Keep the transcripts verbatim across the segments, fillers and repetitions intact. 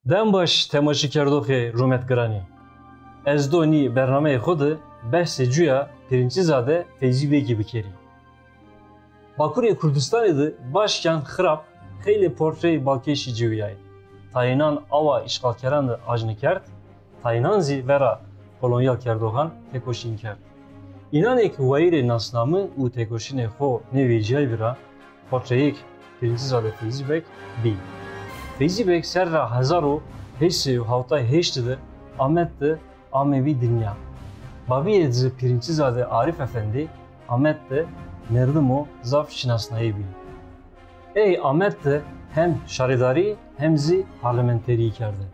Dem baş temaşekerdoxê rûmet giranî. Ez do nî bernameyê xo de behsê cuya Pîrînççîzade Feyzî Begî bikerî. Bakurê Kurdistanî de başkan xirab xeylê portreyê balkêşî ciwîyayî. Tayînan awa îşxalkeran de ajne kerd, tayînan zî vera kolonyalkerdoxan têkoşîn kerd. Înanê ke wayîrê nasname û têkoşînê xo nêvecîyayîbî ra, portreyêk Pîrînççîzade Feyzî Beg bî. Feyzî Beg serra hezar û heşt sey û hewtay heşt de Amed de amebî dinya. Babîyê ci Pîrînççîzade Arîf Efendî Amed de merdimo zaf şinasnayî bî. Ey Amed de hem şaredarî hem zî parlamenterîyî kerde.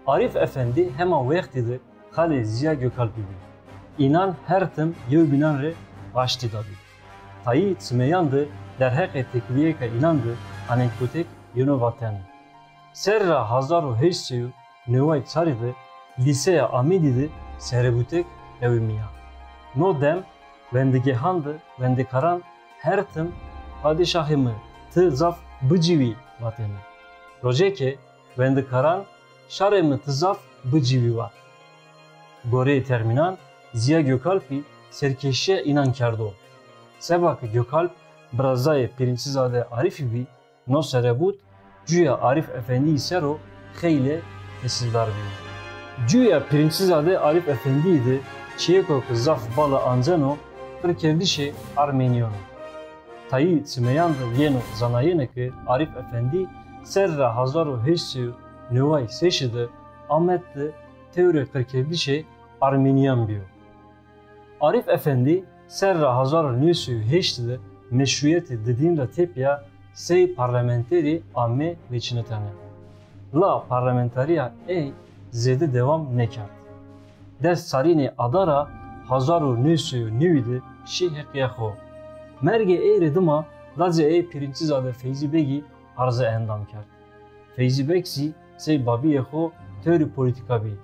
Arîf Efendî hema wextî de xalê Zîya Gökalpî bî. Înan her tim yewbînan rê paştî da bî. Tayî çimeyan de derheqê têkilîyêka înan de anekdotêk yeno vatene. Serra hezar û heşt sey û neway çarî de lîseya Amedî de serebûtêk qewimîya. No dem wendegehan de wendekaran her tim "Padîşahê mi, ti zaf biciwî" vatêne. Rocêke wendekaran "Şarê mi, ti zaf biciwî" vat. Goreyê termînan Zîya Gökalpî serkêşîya înan kerdo. Seba ke Gökalp birazayê Pîrînççîzade Arîfî bî, no serebût cuya Arîf Efendîyî ser o xeylê tesîrdar bîyo. Cuya Pîrînççîzade Arîf Efendîyî de çîyêko ke zaf bala anceno qirkerdişê armenîyan o. Tayî çimeyan de yeno zanayene ke Arîf Efendî serra hezar û heşt sey û neway şeşî de Amed de tewrê qirkerdişê armenîyan bîyo. Arîf Efendî serra hezar û new sey û heşt de meşrûyetê didîn ra tepîya sey parlamenterî ame vêçinitene. La parlamenterîya ey zêde dewam nêkerd. Des çarînê adara hezar û new sey û newî de şî heqîya xo. Mergê ey rê dima lacê ey Pîrînççîzade Feyzî Begî arze endam kerd. Feyzî Beg zî sey babîyê xo tewrê polîtîka bî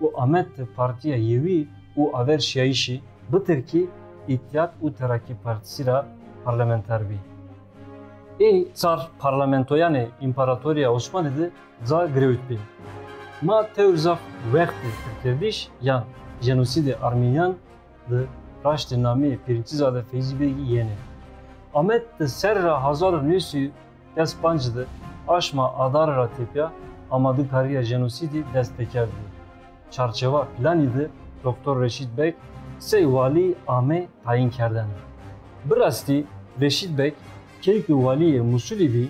û Amed de Partîya Yewî û Averşîyayîşî, bi tirkî Îtîhat û Terakî Partîsî ra parlamenter bî. Ê çar parlamentoyanê Împaratorîya Osmanî de ca girewtbî. Ma tewr zaf wextê qirkerdiş yan jenosîdê armenîyan de raştê nameyê Pîrînççîzade Feyzî Begî yenê. Amed de serra hezar û new sey û des pancî de aşma adare ra tepîya amadikarîya jenosîdî dest pêkerdbî. Çarçewa planî de Doktor Reşîd Beg sey walî ame tayînkerdene. Bi rastî Reşîd Beg keyke walîyê Musulî bî,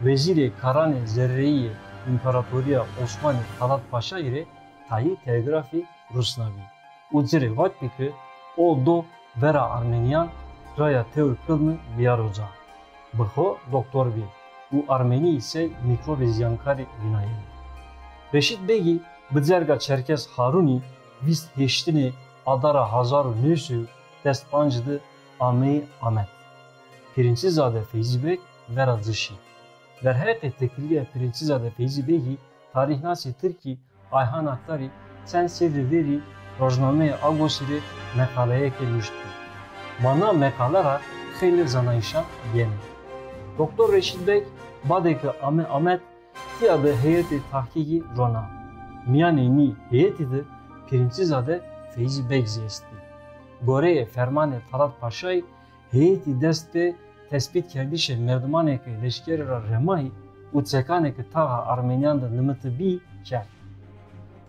wezîrê karanê zerreyî yê Împaratorîya Osmanî Talat Paşayî rê tayî telgrafî rusnabî û ci rê vatbî ke o do vera armenîyan raya tewr kilmi bîyaro ca. Bi xo doktor bî û armenîyî sey mîkrobê zîyankarî vînayêne. Reşîd Begî bi cerga Çerkez Harûnî vîst heştinê adara hezar û new sey û des pancî de ameyî Amed. Pîrînççîzade Feyzî Beg vera ci şî. Derheqê têkilîya Pîrînççîzade Feyzî Begî tarîxnasê tirkî Ayhan Aktarî çend serrî verî rojnameyê Agosî rê meqaleyêke nuştbî. Ma na meqale ra xeylê zanayîşan yenê. Doktor Reşîd Beg badê ke ame Amed, tîya de heyetê tahkîkî rona. Mîyanê nî heyetî de Pîrînççîzade Feyzî Beg zî estbî. Goreyê fermanê Talat Paşayî heyetî dest pê tesbîtkerdişê merdimanê ke leşkerî ra remayî û çekanê ke taxa armenîyan de nimitibî kerd.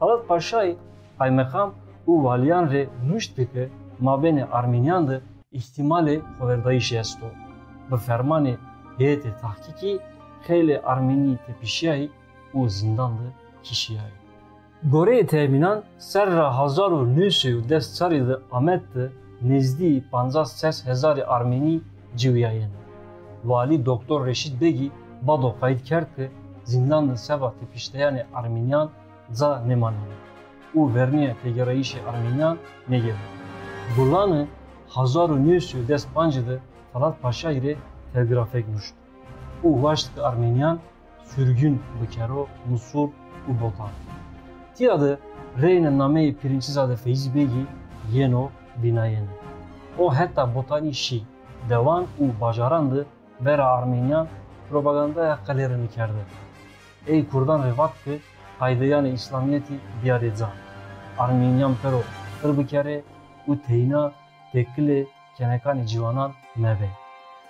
Talat Paşayî qaymeqam û walîyan rê nuştbî ke mabênê armenîyan de îhtîmalê xoverdayîşî esto. Bi fermanê heyetê tahkîkî xeylê armenî tepişîyayî û zîndan de kişîyayî. Goreyê termînan serra hezar û new sey û des çarî de Amed de nêzdîyî pancas ses hezarî armenî ciwîyayêne. Walî Doktor Reşîd Begî bado qayît kerd ke zîndan de seba tepişteyanê armenîyan ca nêmaneno û vernîya têgêrayîşê armenîyan nêgêno. Gulane hezar û new sey û des pancî de Talat Paşayî rê telgrafêk nuşt û waşt ke armenîyan surgûn bikero Musul û Botan. Tîya de reyna nameyê Pîrînççîzade Feyzî Begî yeno vînayene. O heta Botanî şî, dewan û bajaran de vera armenîyan propagandaya qelêrine kerde. Ey kurdan rê vat ke qaydeyanê Îslamîyetî bîyarê ca. Armênîyan pêro qir bikerê û teyna têkilê kenekanê ciwanan mebê.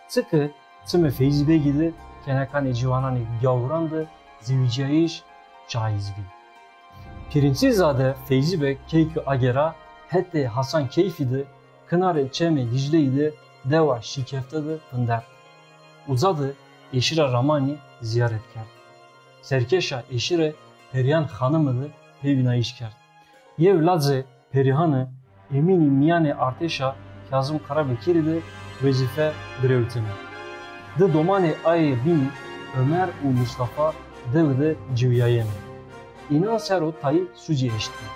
Çike çimê Feyzî Begî de kenekanê ciwananê gawran de zewicîyayîş caîz bî. Pîrînççîzade Feyzî Beg key ke agêra hetê Hasan Keyfî de kinarê çemê Dîcleyî de dewa Şîkefte de vindert. Uca de eşîra Ramanî zîyaret kerd. Serkêşa eşîre Perîhan Xanime de pêvînayîş kerd. Yew lacê Perîhane Emînî mîyanê artêşa Kazim Karabekirî de wezîfe girewtêne. Di domanê aye bînî Omer û Mustafa dewe de ciwîyayêne. Înan ser o tayî sucî eştbî.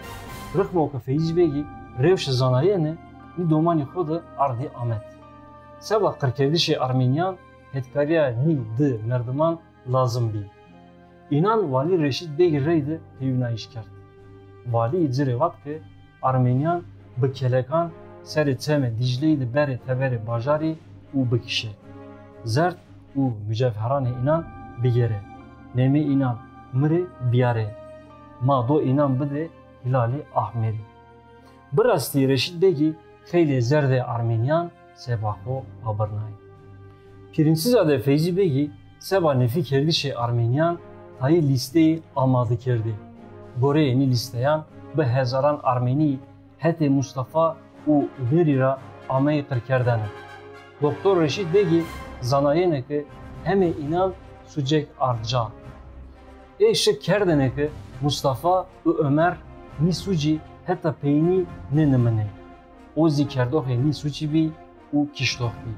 Rixmo ke Feyzî Begî rewşe zanayêne, nî domanî xo de ardî Amed. Seba qirkerdişê armênîyan hetkarîya nî di merdiman lazim bî. Înan Walî Reşîd Begî reyde pêvînayîş kerd. Walîyî ci rê vat ke armênîyan bi kelekan serê çemê Dîcleyî de berê teberê bajarî û bikişê. Zerd û mucewheranê înan bigêrê. Nêmê înan mi rê bîyarê. Ma do înan bidê Hîlalî Ahmerî. Bi rastî Reşîd Begî xeylê zerdê armênîyan seba xo abirnayî. Pîrînççîzade Feyzî Begî seba nefîkerdişê armênîyan tayî lîsteyî amade kerdî. Goreyê nî lîsteyan bi hezaran armênî hetê Mustafa û Omerî ra ameyî qirkerdene. Doktor Reşîd Begî zanayêne ke hemê înan sucêk ard ca. Ê şik kerdêne ke Mustafa û Omer nî sucî heta peynî nêniminê. O zî kerdoxê nî sucî bî û kiştox bî.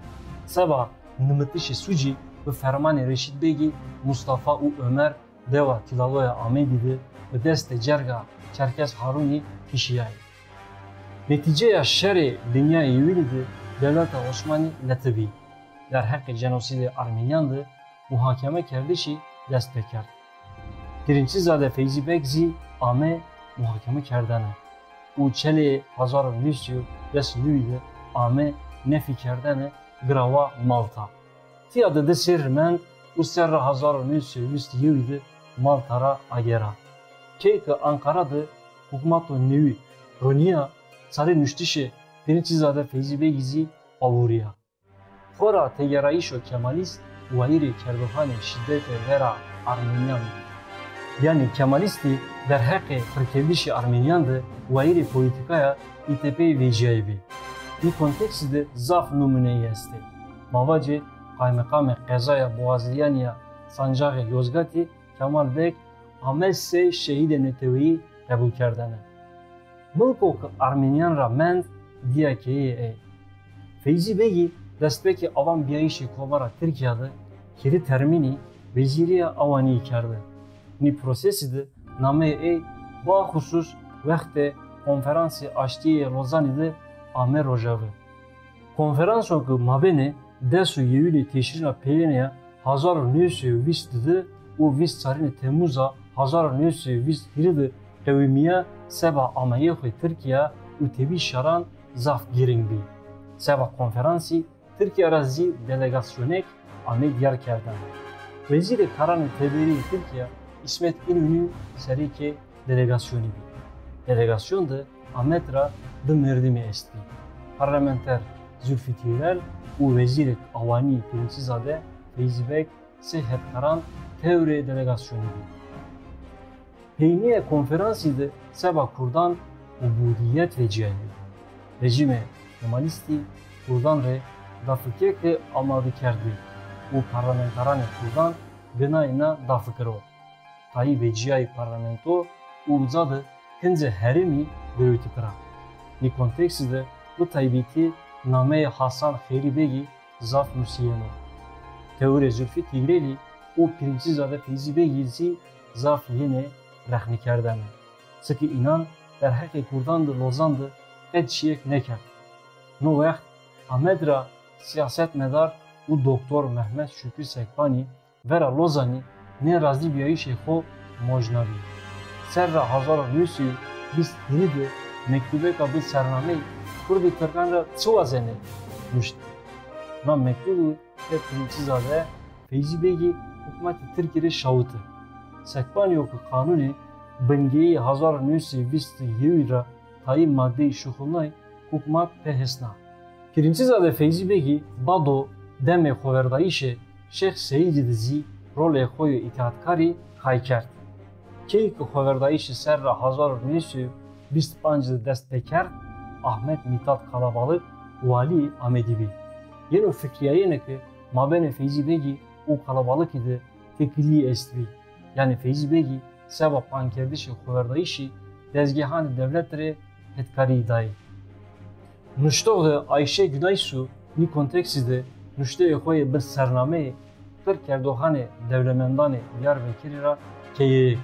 Seba nimitişê sucî bi fermanê Reşîd Begî Mustafa û Omer dewa Tîlaloya Amedî de bi destê cerga Çerkes Harûnî kişîyayî. Netîceya şerê dinyayê yewînî de dewleta Osmanî letibî. Derheqê cenosîdê armênîyan de muhakemekerdişî dest pêkerd. Pîrînççîzade Feyzî Beg zî ame muhakemekerdene û çelê hezar û new sey û des û newî de ame nefîkerdene girawa Malta. Tîya de di serrî mend û serra hezar û new sey û vîst û yewî de Malta ra agêra. Key ke Anqara de hukmato newî ronîya, sarê nuştişê Pîrînççîzade Feyzî Begî zî awurîya. Xora têgêrayîşo Kemalîst wayîrê kerdoxanê şîdetê vera armênîyan bî. Yanî Kemalîstî derheqê qirkerdişê armênîyan de wayîrê polîtîkaya İTPyî vecîyayî bî. Nî konteksî de zaf numûneyî estê. Ma vacê qaymeqamê qezaya Boğazlîyanî ya sancaxê Yozgatî Kemal Beg ame sey şehîdê neteweyî qebulkerdene. Milko ke armênîyan ra mend dîya keyeyê ey. Feyzî Begî destpêkê awanbîyayîşê komara Tirkîya de hîrê termînî wezîrîya awanîyî kerde. Nî prosesî de nameyê ey baxusus wextê Konferansê Aştîye yê Lozanî de ame rojavi. Konferanso ke mabênê des û yewînê Tîşrîna peyêne ya hezar û new sey û vîst di û vîst çarînê Temmuza hezar û new sey û vîst hîrê de qewimîya seba ameyê xo Tirkîya û tebî şaran zaf girîng bî. Seba konferansî Tirkîya ra zî delegasyonek amê dîyar kerdene. Wezîrê Karanê Teberî yê Tirkîya Îsmet İnönü serêkê delegasyonî bî. Delegasyon de Amed ra di merdimî estbî. Parlamenter Zulfî Tîgrel û wezîrêk awanî Pîrînççîzade Feyzî Beg sey hetkaran tewrê delegasyonî bî. Peynîya konferansî de seba kurdan ubudîyet vecîyayî. Rejîmê Kemalîstî kurdan rê dafikêke amade kerdbî û parlamentaranê kurdan ginayî na dafike ro. Tayî vecîyayî parlamento û uca de kincê herêmî girewtî pira. Nî konteksî de bi taybetî nameyê Hasan Xeyrî Begî zaf nusîyeno. Tewirê Zulfî Tîgrelî û Pîrînççîzade Feyzî Begî zî zaf yenê rexnîkerdene. Çike înan derheqê kurdan de Lozan de qet çîyêk nêkerd. No wext Amed ra sîyasetmedar û doktor Mehmet Şukrî Sekbanî vera Lozanî nê razîbîyayîşê xo mojna bî. Serra hezar û new sey û vîst hîrê de mektubêka bi sernameyê Kurdê Tirkan ra çi wazenê? Nuşt. Na mektubu de Pîrînççîzade Feyzî Begî hukmatê Tirkî rê şawite. Sekbanî yo ke qanûnê bingeyî hezar û new sey vîst û yewî ra tayî madeyî şuxulnay hukmat pê hesna. Pîrînçîzade Feyzî Begî bado demê xoverdayîşê Şêx Seyîdî de zî rolê xo yê îtîhatkarî kay kerd. Key ke xoverdayîşî serra hezar û new sey û vîst û panc de dest pêkerd, Ahmet Mîtat Kalabalix walî Amedî bî. Yeno fikrîyayene ke mabênê Feyzî Begî û Kalabalixî de teklîyî estbî. Yanî Feyzî Begî seba pankerdişê xoverdayîşî dezgehanê dewlete rê hetkarîyî dayî. Nuştox de Ayşe Günaysu nî konteksî de nuşteyê xo yê bi sernameyê Qir kerdoxanê dewlemendanê Diyarbekirî ra keyeyêk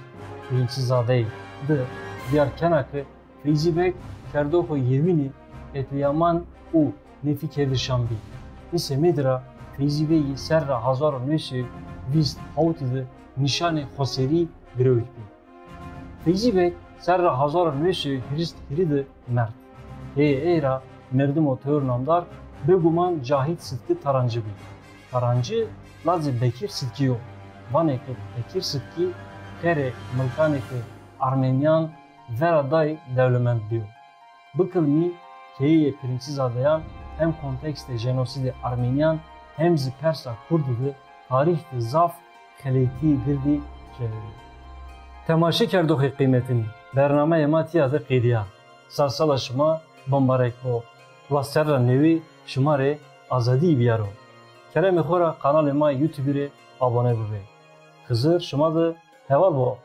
Pîrînçîzadeyî de dîyar kena ke Feyzî Beg kerdoxo yewînî qetlîyaman û nefîkerdişan bî. Nî semedî ra Feyzî Begî serra hezar û new sey û vîst hawtî de nîşanê xoserî girewt bî. Feyzî Beg serra hezar û new sey û hîrîs hîrî de merd. Hê ey ra merdimo tewr namdar bêguman Cahît Sidkî Tarancî bî. Tarancî lacê Bekîr Sidkî yo. Vanê ke Bekîr Sidkî xêrê milkanê ke armenîyan vera day dewlemend bîyo. Bikilmî keyeyê Pîrînçîzadeyan hem kontekstê jenosîdê armenîyan hem zî persa kurdî de tarîx de zaf xeletîyê girdî kerdî. Temaşekerdoxê qîmetinî, bernameyê ma tîya de qedîya. Sar sala şima bimbarek bo. La serra newî şima rê azadîyî bîyaro. Keremê xo ra kanalê ma YouTubeî rê abone bibê. Xizir şima de heval bo.